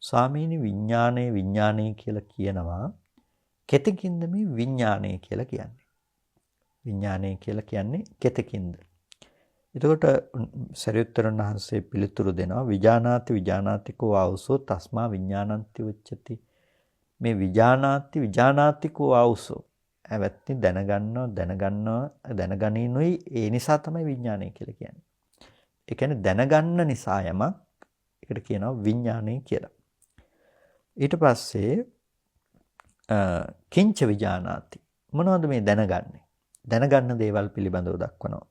ස්වාමීනි විඥානය විඥානය කියලා කියනවා. කෙතකින්ද මේ විඥානය කියලා කියන්නේ? විඥානය කියලා කියන්නේ කෙතකින්ද? එතකොට සරියුත්තරුන් වහන්සේ පිළිතුරු දෙනවා විජානාති විජානාතිකෝ ආවුසෝ තස්මා විඥානන්ති උච්චති. මේ විජානාති විජානාතිකෝ ආවුසෝ ඇවැත්නි දැනගන්නවා දැනගන්නවා දැනගනිනුයි, ඒ නිසා තමයි විඥානය කියලා කියන්නේ. ඒ කියන්නේ දැනගන්න නිසා යමක් ඒකට කියනවා විඥානය කියලා. ඊට පස්සේ කිංච විජානාති, මොනවද මේ දැනගන්නේ? දැනගන්න දේවල් පිළිබඳව දක්වනවා.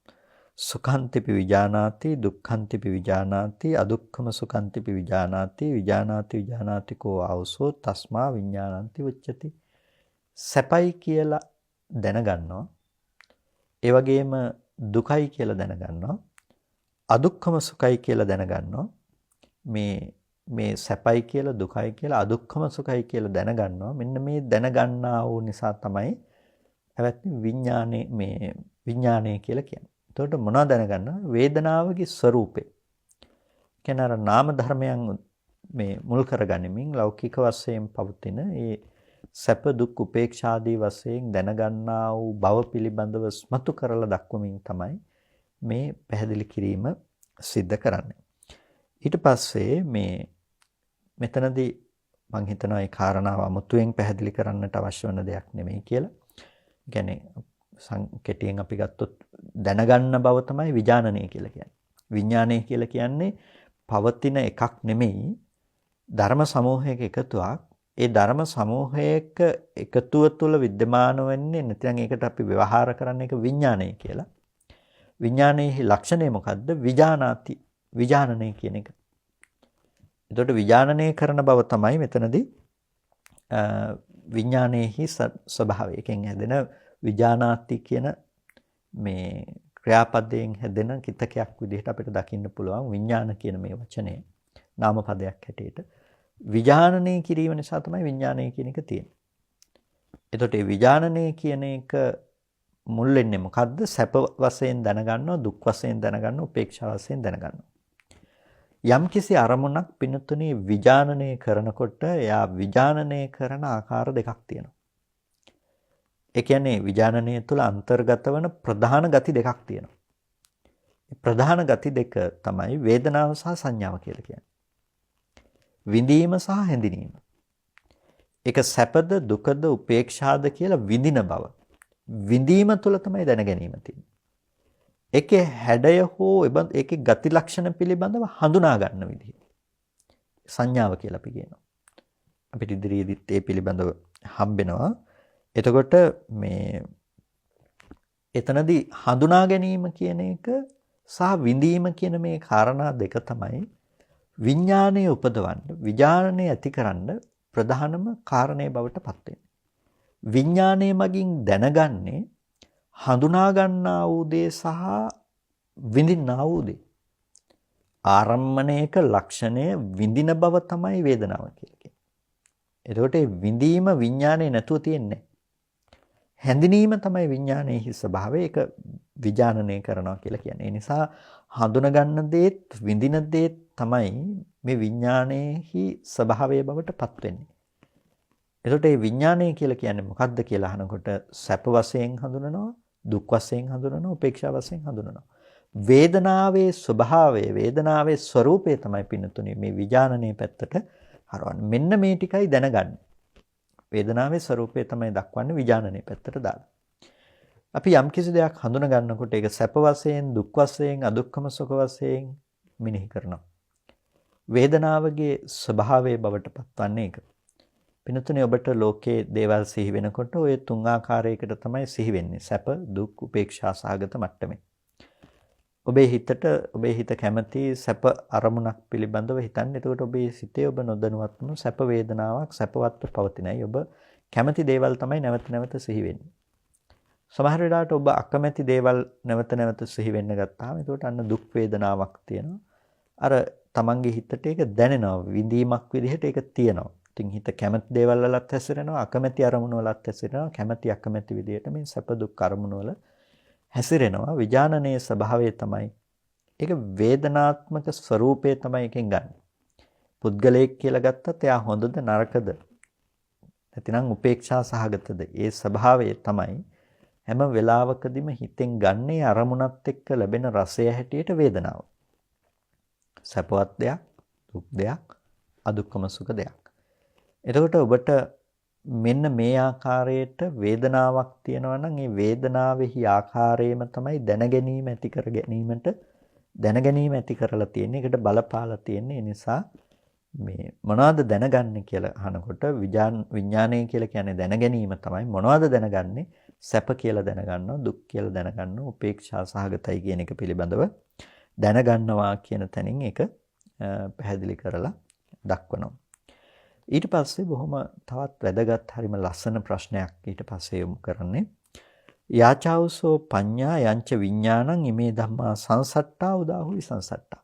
සුඛන්තිපි විජානාති දුක්ඛන්තිපි විජානාති අදුක්ඛම සුඛන්තිපි විජානාති විජානාති විජානාතිකෝ ආවසෝ තස්මා විඥානන්ති උච්චති. සැපයි කියලා දැනගන්නවා, ඒ වගේම දුකයි කියලා දැනගන්නවා, අදුක්ඛම සුඛයි කියලා දැනගන්නවා. මේ මේ සැපයි කියලා දුකයි කියලා අදුක්ඛම සුඛයි කියලා දැනගන්නවා. මෙන්න මේ දැනගන්නා වූ නිසා තමයි ඇවැත්නි විඥානේ මේ විඥානය කියලා කියන්නේ. එතකොට මොනවද දැනගන්න? වේදනාවගේ ස්වરૂපය. කියන්නේ අර නාම ධර්මයන් මේ මුල් කරගනිමින් ලෞකික වශයෙන් පවතින ඒ සැප දුක් උපේක්ෂා ආදී වශයෙන් දැනගන්නා වූ බව පිළිබඳව ස්මතු කරලා දක්වමින් තමයි මේ පැහැදිලි කිරීම සිද්ධ කරන්නේ. ඊට පස්සේ මේ මෙතනදී මං හිතනවා ඒ කාරණාව අමුතුවෙන් පැහැදිලි කරන්නට අවශ්‍ය වන දෙයක් නෙමෙයි කියලා. ඒ කියන්නේ කෙටියෙන් අපි ගත්තොත් දැනගන්න බව තමයි විඥානනය කියලා කියන්නේ. විඥානය කියලා කියන්නේ පවතින එකක් නෙමෙයි, ධර්ම සමූහයක එකතුවක්. ඒ ධර්ම සමූහයක එකතුව තුළ විද්‍යමාන වෙන්නේ නැත්නම් ඒකට අපි ව්‍යවහාර කරන්නේ ඒක විඥානය කියලා. විඥානයේ ලක්ෂණය මොකද්ද? විජානාති, විජානනය කියන එක. එතකොට විජානනය කරන බව තමයි මෙතනදී විඥානයේහි ස්වභාවය. එකෙන් හැදෙන විජානාති කියන මේ ක්‍රියාපදයෙන් හැදෙන කිතකයක් විදිහට අපිට දකින්න පුළුවන් විඥාන කියන මේ වචනය නාම පදයක් හැටියට. විජානනය කිරීම නිසා තමයි විඥානය කියන එක තියෙන්නේ. එතකොට මේ විජානනය කියන එක මුල් වෙන්නේ මොකද්ද? සැප වශයෙන් දැනගන්නවා, දුක් වශයෙන් දැනගන්නවා, උපේක්ෂා වශයෙන් දැනගන්නවා. යම්කිසි අරමුණක් පින්තුනේ විජානනය කරනකොට එයා විජානනය කරන ආකාර දෙකක් තියෙනවා. ඒ කියන්නේ විජානනය තුළ අන්තර්ගත වන ප්‍රධාන ගති දෙකක් තියෙනවා. ප්‍රධාන ගති දෙක තමයි වේදනාව සහ සංඥාව කියලා කියන්නේ. විඳීම සහ හැඳිනීම. ඒක සැපද දුකද උපේක්ෂාද කියලා විඳින බව. විඳීම තුළ තමයි දැන ගැනීම තියෙන්නේ. ඒකේ හැඩය හෝ ඒකේ ගති ලක්ෂණ පිළිබඳව හඳුනා ගන්න විදිහ. සංඥාව කියලා අපි කියනවා. අපිට ඉදිරියේදීත් ඒ පිළිබඳව හම්බෙනවා. එතකොට මේ එතනදී හඳුනා ගැනීම කියන එක සහ විඳීම කියන මේ කාරණා දෙක තමයි විඥානය උපදවන්න, විඥානය ඇතිකරන්න ප්‍රධානම කාරණේ බවට පත් වෙන්නේ. විඥානය මගින් දැනගන්නේ හඳුනා ගන්නා වූ දේ සහ විඳින්නා වූ දේ. ආරම්මණයක ලක්ෂණය විඳින බව තමයි වේදනාව කියලා කියන්නේ. එතකොට මේ විඳීම විඥානයේ නැතුව තියෙන්නේ. හැඳිනීම තමයි විඥානයේ ස්වභාවය. ඒක විජානනය කරනවා කියලා කියන්නේ. ඒ නිසා හඳුනා ගන්න දේත් විඳින දේත් තමයි මේ විඥානයේහි ස්වභාවය බවට පත් වෙන්නේ. එතකොට මේ විඥානය කියලා කියන්නේ මොකද්ද කියලා අහනකොට සැප වශයෙන් හඳුනනවා, දුක් වශයෙන් හඳුනනවා, උපේක්ෂා වශයෙන් හඳුනනවා. වේදනාවේ ස්වභාවය, වේදනාවේ ස්වરૂපය තමයි පින්නතුනේ මේ විඥානයේ පැත්තට හරවන්නේ. මෙන්න මේ ටිකයි දැනගන්න. වේදනාවේ ස්වરૂපය තමයි දක්වන්නේ විඥානයේ පැත්තට දාලා. අපි යම් කිසි දෙයක් හඳුන ගන්නකොට ඒක සැප වශයෙන්, දුක් වශයෙන්, අදුක්කම සුඛ වශයෙන් මෙනෙහි කරනවා. වේදනාවගේ ස්වභාවය බවට පත්වන්නේ ඒක. පින්නතුනේ ඔබට ලෝකේ දේවල් සිහි වෙනකොට ඔය තුන් ආකාරයකට තමයි සිහි වෙන්නේ. සැප, දුක්, උපේක්ෂා සහගත මට්ටමේ. ඔබේ හිතට ඔබේ හිත කැමති සැප අරමුණක් පිළිබඳව හිතන්න. එතකොට ඔබේ සිතේ ඔබ නොදැනුවත්වම සැප වේදනාවක් සැපවත්ව පවතිනයි. ඔබ කැමති දේවල් තමයි නැවත නැවත සිහි වෙන්නේ. සමහර වෙලාවට ඔබ අකමැති දේවල් නැවත නැවත සිහි වෙන්න ගත්තාම එතකොට අන්න දුක් වේදනාවක් තියෙනවා. අර තමන්ගේ හිතට ඒක දැනෙනවා. විඳීමක් විදිහට ඒක තියෙනවා. ඉතින් හිත කැමති දේවල් වලත් හැසිරෙනවා, අකමැති අරමුණු වලත් හැසිරෙනවා. කැමති අකමැති විදිහට මේ සැප දුක් අරමුණු වල හැසිරෙනවා. විඥානයේ ස්වභාවය තමයි ඒක, වේදනාත්මක ස්වરૂපය තමයි එකෙන් ගන්න. පුද්ගලයෙක් කියලා ගත්තත් එයා හොඳද නරකද නැතිනම් උපේක්ෂා සහගතද, ඒ ස්වභාවය තමයි හැම වෙලාවකදීම හිතෙන් ගන්නේ අරමුණත් එක්ක ලැබෙන රසය හැටියට වේදනාව. සැපවත් දෙයක්, දුක් දෙයක්, අදුක්කම සුඛ දෙයක්. එතකොට ඔබට මෙන්න මේ ආකාරයට වේදනාවක් තියෙනවා නම් ඒ වේදනාවෙහි ආකාරයම තමයි දැනගැනීම ඇති කර ගැනීමට දැනගැනීම ඇති කරලා තියෙන්නේ. ඒකට බලපාලා තියෙන්නේ. ඒ නිසා මේ මොනවද දැනගන්නේ කියලා අහනකොට විඥානය කියලා කියන්නේ දැනගැනීම තමයි. මොනවද දැනගන්නේ? සැප කියලා දැනගන්නවා, දුක් කියලා දැනගන්නවා, උපේක්ෂා සහගතයි කියන එක පිළිබඳව දැනගන්නවා කියන තැනින් ඒක පැහැදිලි කරලා දක්වනවා. ඊට පස්සේ බොහොම තවත් වැදගත් හරිම ලස්සන ප්‍රශ්නයක් ඊට පස්සේ යොමු කරන්නේ. යාචාවසෝ පඤ්ඤා යංච විඥානං ඉමේ ධම්මා සංසට්ටා උදාහු විසංසට්ටා.